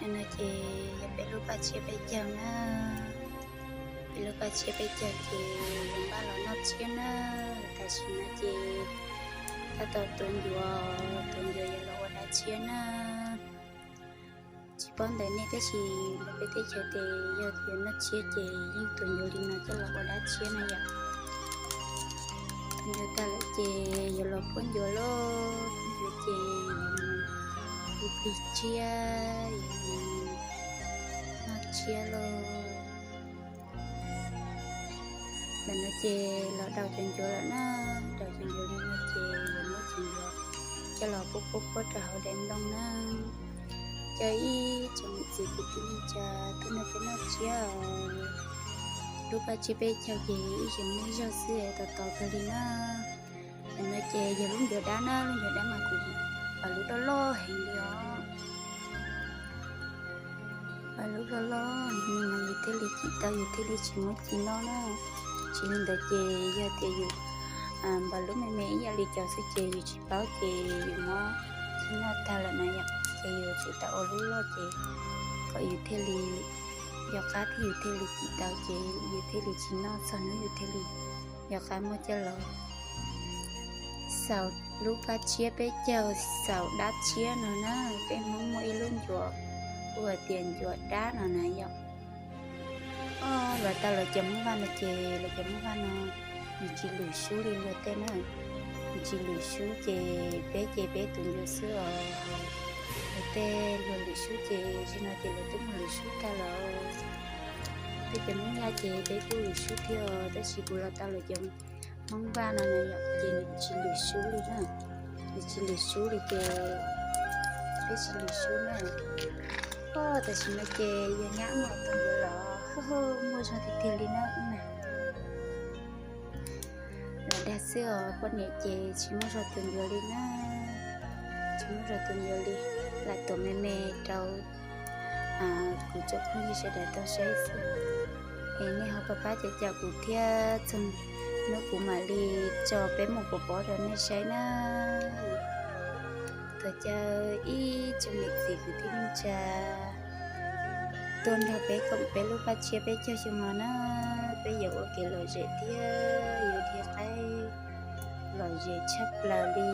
No ces yog peb lub paj tsiab peb caug na. Peb lub paj tsiab peb caug ces yog npaj los noj tsiab na. Tam sim no ces tab tom tuav ncuav, tuav ncuav yuav los ua dab tsiab na. Tsis paub ntawm nej tab sis peb teb chaws ces yog yuav noj tsiab ces yeej tuav ncuav li no coj los ua dab tsiab na yom. Tuav ncuav tag lawm ces yuav los puab ncuav lauj, puab ncuav ces yuav mus plig tsiab, yuav mus noj tsiab lauj. Ntawm no ces los daus cov ncuav lawm na, daus cov ncuav li no ces yuav muab cov ncuav coj los puab puab puab rau hauv daim nplooj na. Cov ib tsoom niam txiv kwv tij neej tsa, hnub no peb noj tsiab os. Lub paj tsiab peb caug ces ib xyoos ib zaug xwb tos tos kawg li na. Ntawm no ces yog lub ncuav dab na, lub ncuav dab mas kuv pom lub loj loj heev li os. Pom lub loj loj heev li mas yus thiaj li cim tau, yus thiaj li tsis muaj ci noj na. Tsis li ntawd ces yog tias yus pom lub me me ib yam li cov xwb ces yus tsis paub ces yus muab ci noj tag lawm na yom, ces yus tsum tau ua lub loj ces kom yus thiaj li, yog qab thiab yus thiaj li cim tau ces yus thiaj li tsis noj, txog hnub yus thiaj li yog qab muab coj los xaus. Lub paj tsiab peb caug xaus dab tsiab no na, peb Hmoob muaj ib lub ncuav hu hais tias ncuav dab no na yom. Los tau lawv cov Hmoob Vaj no ces lawv cov Hmoob Vaj no nws tsis lwm sub li luag tej na. Nws tsis lwm sub ces peb ces peb tuav ncuav xwb os. Luag tej luag lwm sub ces zaum no ces luag twb mus lwm sub tag lawm. Peb cov Hmoob Vaj ces peb kuj lwm sub thiab os, tab sis kuv los tau lawv cov Hmoob Vaj no na yom, ces nws tsis lwm sub li na. Nws tsis lwm sub li ces peb tsis lwm sub na. Tam sim no ces yog nyab mus tuav ncuav los muaj zog tiag tiag li na. Los dag xwb os, poj niam ces tsis muaj zog tuav ncuav li na. Tsis muaj zog tuav ncuav li, lam tuav me me rau kuv cov phooj ywg sawv daws tau saib xwb. Es nej ho pab pab caum caum kuv thiab, txog hnub kuv mam li tso peb mus pov pob rau nej saib na. Thov caw ib tsoom niam txiv kwv tij neej tsa tuaj nrog peb koom peb lub paj tsiab peb caug xyoo no na, peb yuav ua kev lom zem thiab yuav dhia qaib lom zem tshaj plaws li.